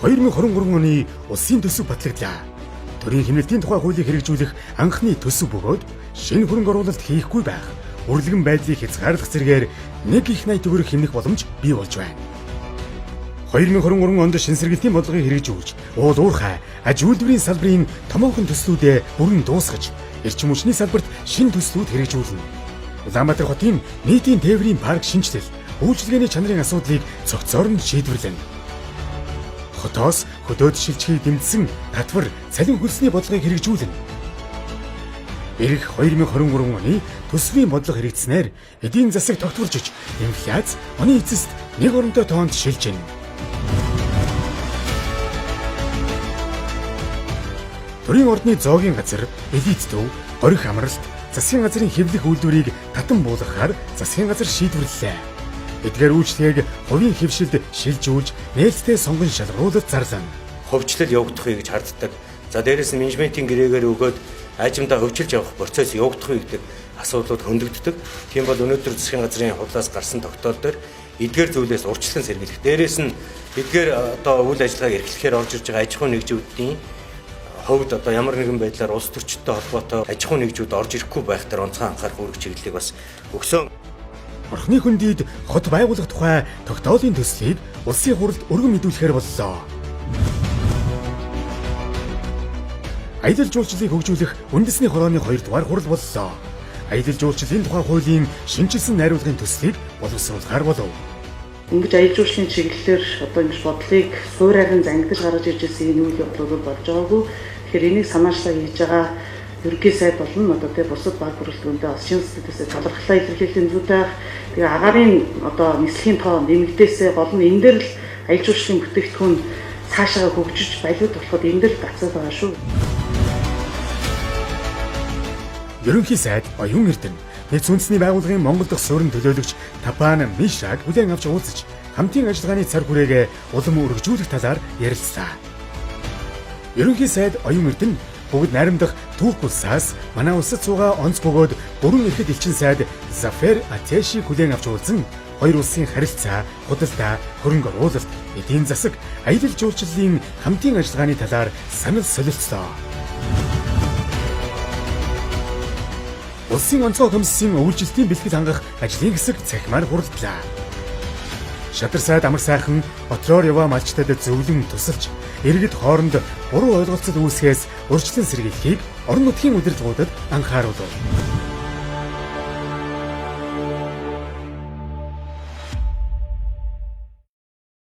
2023 оны улсын төсөв батлагдлаа. Төрийн хэмнэлтийн тухай хуулийг хэрэгжүүлэх анхны төсөв бөгөөд шинэ хөрөнгө оруулалт хийхгүй байх, үрлэгэн байдлыг хязгаарлах зэрэгээр 1 их 80 төгрөг хэмнэх боломж бий болж байна. 2023 онд шинэ сэргэлтийн бодлогыг хэрэгжүүлж, уул уурхай, аж үйлдвэрийн салбарын томоохон төслүүдээ бүрэн дуусгаж, эрчим хүчний салбарт шинэ төслүүд хэрэгжүүлнэ. Улаанбаатар хотын нийтийн тээврийн парк шинэчлэл, үйлчилгээний чанарын асуудлыг цогцоор нь шийдвэрлэнэ. Хотоос хөдөөд шилжихийг дэмжсэн татвар цалин хөлсний бодлогыг хэрэгжүүлнэ. Ирэх 2023 оны төсвийн бодлого хэрэгжсэнээр эдийн засаг тогтворжиж, инфляц оны эцэст нэг оронтой тоонд шилжинэ. Төрийн ордны зоогийн газар, элит төв, горих амралт, засгийн газрын хэвлэх үйлдвэрийг татан буулгахаар засгийн газар шийдвэрлэлээ. Эдгээр үйлчлэгийг хувийн хэвшилд шилжүүлж, нээлттэй сонгон шалгаруулалт зарлана. Хувьчлал явагдахыг гэж харддаг. За дээрээс нь менежментийн гэрээгээр өгөөд аажимдаа хөвчилж явах процесс явагдах уу гэдэг асуудлууд хөндөгддөг. Тийм бол өнөөдөр засгийн газрын хурлаас гарсан тогтоол дээр эдгээр зүйлээс урьдчилан сэргийлэх. Дээрээс нь эдгээр одоо үйл ажиллагааг эрхлэхээр орж ирж байгаа аж ахуйн нэгжүүдийн хувьд одоо ямар нэгэн байдлаар улс төрчдтэй холбоотой аж ахуйн нэгжүүд орж ирэхгүй байх дээр онцгой анхаарах үүрэг чиглэлийг бас өгсөн. Орхины хөндийд хот байгуулах тухай тогтоолын төслийг улсын хурлд өргөн мэдүүлэхээр боллоо. Аялал жуулчлалыг хөгжүүлэх үндэсний хорооны 2 дугаар хурал боллоо. Аялал жуулчлалын тухай хуулийн шинэчилсэн найруулгын төслийг боловсруулахаар болов. Ингэж аялал жуулчлалын чиглэлээр одоо ингэж бодлыг суурьаар нь зангидаж гаргаж ирж ирсэн энэ үйл явдал бол болж байгаагүй. Тэгэхээр энийг санаачлаа хийж байгаа ерөнхий сайд болон одоо тэ бусад баг бүрэлдэхүүндээ бас шинэ зүйлээсээ талархлаа илэрхийлэх зүйтэй байх. Тэгээ агаарын одоо нислэгийн тоо нэмэгдээсээ гол нь энэ дээр л аялал жуулчлалын бүтээгдэхүүн цаашаа хөгжиж болиуд болоход энэ дээр л гацаад байгаа шүү. Ерөнхий сайд Оюун Эрдэнэ нэгдсэн үндэсний байгууллагын Монгол дахь суурин төлөөлөгч Тапан Мишраг хүлээн авч уулзаж хамтын ажиллагааны цар хүрээгээ улам өргөжүүлэх талаар ярилцлаа. Ерөнхий сайд Оюун Эрдэнэ бүгд найрамдах Турк улсаас манай улсад суугаа онц бөгөөд бүрэн эрхэд элчин сайд Зафер Атешийг хүлээн авч уулзан хоёр улсын харилцаа, худалдаа, хөрөнгө оруулалт, эдийн засаг, аялал жуулчлалын хамтын ажиллагааны талаар санал солилцлоо. Улсын онцгой комиссийн өвлжилтийн бэлтгэл хангах ажлын хэсэг цахимаар хуралдлаа. Шадар сайд амар сайхан отроор яваа малчтад зөвлөн тусалж, иргэд хооронд буруу ойлголцол үүсгэхээс урьдчилан сэргийлэхийг орон нутгийн удирдлагуудад анхааруулв.